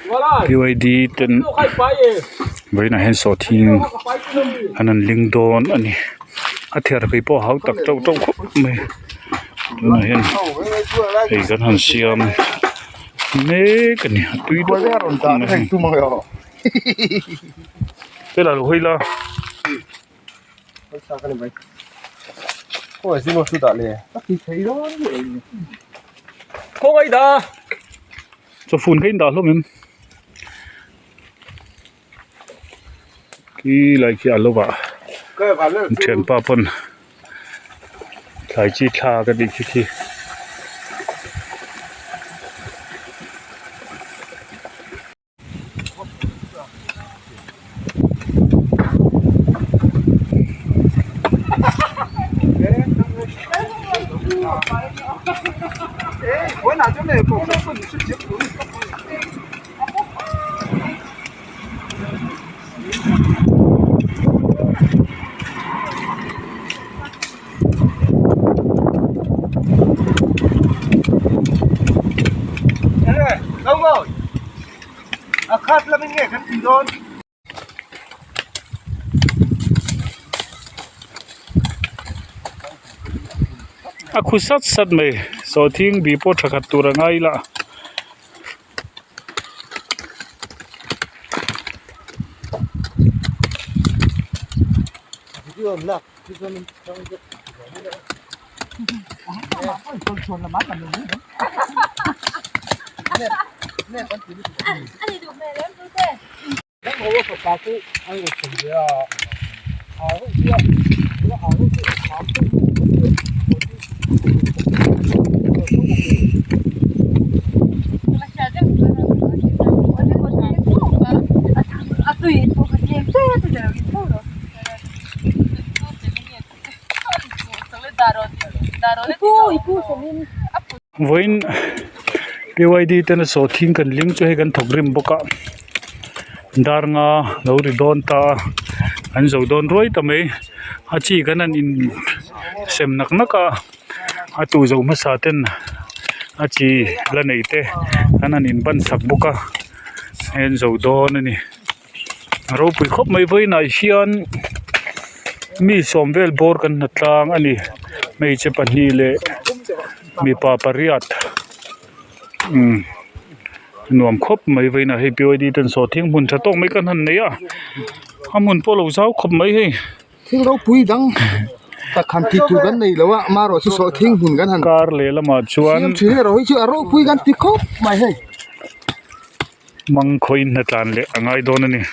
P Y D ten vawiinah hian sawhthing an han ling dawn a ni a thiar phei pawh a hau tak teuh teuh khawp mai tunah hian hei kan han siam mek a ni a tui dawn khawp mai hela lo hawi la. Chawfun kha in dah hlawm em khi lai khi a lo vah thianpa pawn thlai chi thla ka tih khi khi. A khu sat sat mai sawhthing bih pawh tha khat tur a ngai ila. Vawiin P Y D ten a sawhthing kan ling chu hei kan thawk rim bawk a dar nga lo ri dawn ta a an zo dawn ruai ta mai a chi kan han in sem nak nak a a tu zo hmasa ten a chi la nei te an han in ban sak bawk a hei an zo dawn a ni. A ropui khawp mai vawiinah hian mi sawm vel bawr kan hna tlang a ni hmeichhe pahnih leh mipa pariat umm nuam khawp mai vawiinah hei P Y D ten sawhthing hmun tha tawk mai kan han nei a a hmun pawh a lo zau khawp mai hei. Thil ropui dang tak han tih tur kan nei lo a amaherawh chu sawhthing hmun kan han kar leh lamah chuan siam thin erawh hi chu a ropui kan ti khawp mai hei. Mangkhawin hna tlan leh a ngai dawn a ni.